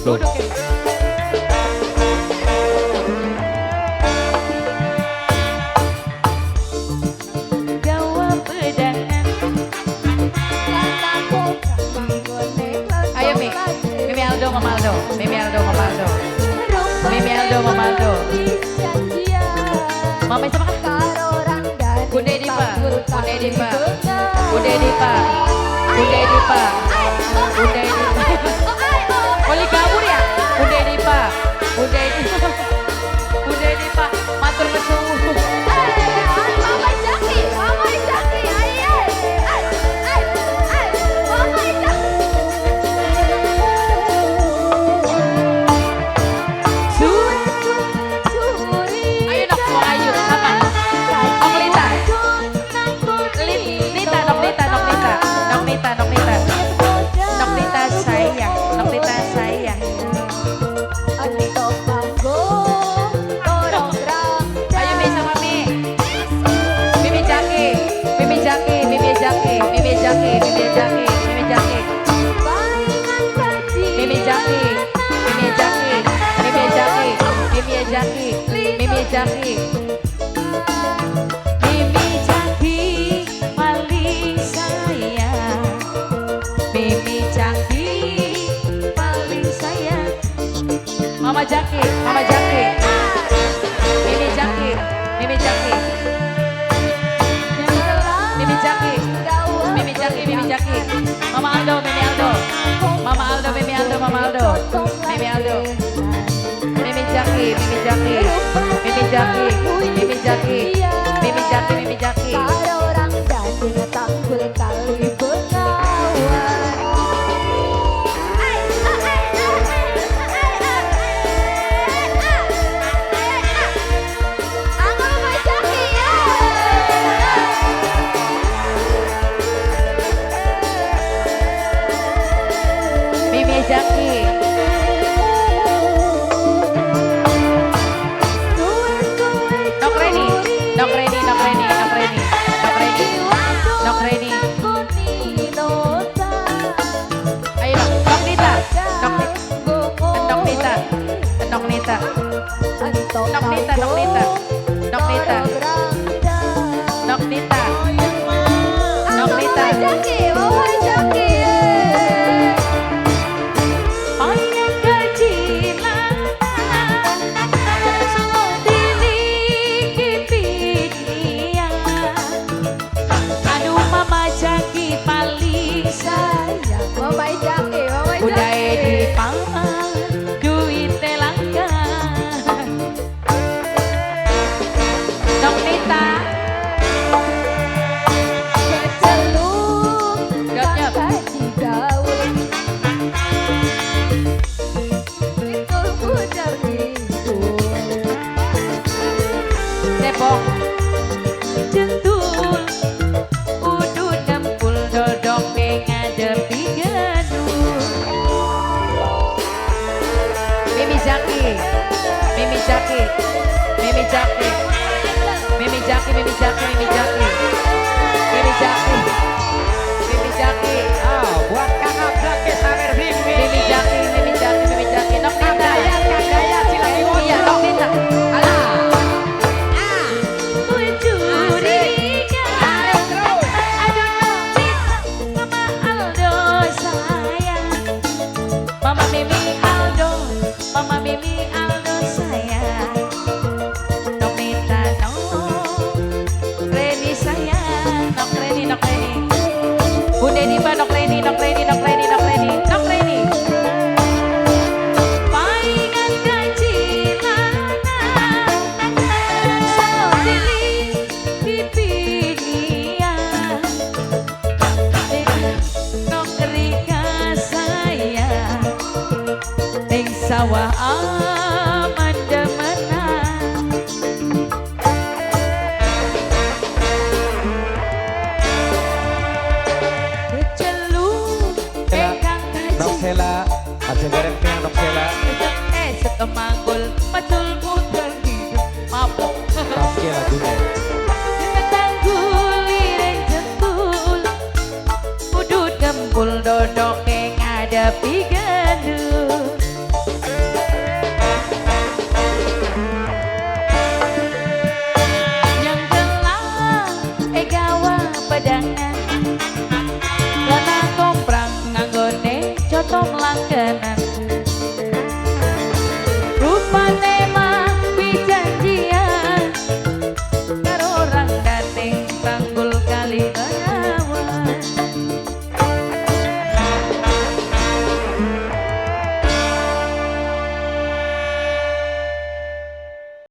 Loh. Duduk ya. Gawa pedangan. Ayo Mi, Mimi Aldo, Mama Aldo, Mimi Aldo, Mama Aldo, Mimi Aldo, Mama Aldo. Mama siapa kan? Bunda Dipa, Bunda Dipa, Bunda Dipa, Bunda Dipa, Bunda Dipa. Boleh kabur ya? Bunda Dipa, Bunda Dipa, Bunda Dipa, matur kesuwun. Mama Jaki, Mama Jaki, ayo, ay, ay, ay, Mama Jaki. Ayo dok, mau ayu sama. Om Lita, Nita, Dok Nita, Dok Nita, Dok Nita, Dok Nita, Dok Nita sayang, Dok Nita sayang. Ayo Mi sama Mi. Mimi Jaki, Mimi Jaki, Mimi Jaki, Mimi Jaki, Mimi Jaki, Mimi Jaki, Mimi Jaki, Mimi Jaki, Mimi Jaki, Mimi Jaki, Mimi Jaki. Mimi Jaki paling sayang. Mimi Jaki paling sayang. Mama Jaki, Mama Jaki. Mimi Jaki, Mimi Jaki. Mimi Jaki, Mimi Jaki, Mimi Jaki. Mama Aldo, Mimi Aldo. Mama Aldo, Mimi Aldo, Mama Aldo. Mimi Aldo. Mimi Jaki, Mimi Jaki. Mimi Jaki, Mimi Jaki. Mimi Jaki, Mimi Jaki. Tanggul kali Bengawan. Ay, ay, ay, ay, ay, ay, ay, ay. Aku Mama Jaki ya. Mimi Jaki. Nok Reni, Nok Reni, Nok Reni, Nok Reni, Nok Reni, Nok Reni. Ayo Nok, Nok Nita, Nok Nita, Nok Nita, Nok Nita, Nok Nita, Nok Nita, Nok Nita, Nok Nita, Nok Nita. Jaki, Mama Jaki. Payang kecilan, diliki pikian. Aduh Mama Jaki paling sayang. Mama Jaki, Mama Udah Jaki. di pangan duit langka. Nok Nita, Keceluk Ganyep. kaji gaul. Itu pudar itu. Depok. Jentul, udut nempul dodok ngadepi gedung. Mimi Jaki, Mimi Jaki, Mimi Jaki, Mimi Jaki, Mimi Jaki, Mimi Jaki, Mimi Jaki, Mimi Jaki, Ah, buat Kang Abdul Sawer Mimi. Mimi Jaki, Mimi Jaki, Mimi Jaki, Nok Kang Nita. Dayat, Kang Dayat, silakan Iya, Nok Nita. Alah. Curiga. Aduh Nok Nita, Mama Aldo sayang. Mama Mimi Aldo, Mama Mimi Aldo sayang. Nok Nita, Nok Reni sayang. Nok Reni, Nok Reni. Bunda Dipa, Nok Reni, Nok Reni, Nok Reni, Nok Reni, Nok Reni. Paingan kacilana, sodili pipinia. Nok Rika sayang, ning sawah.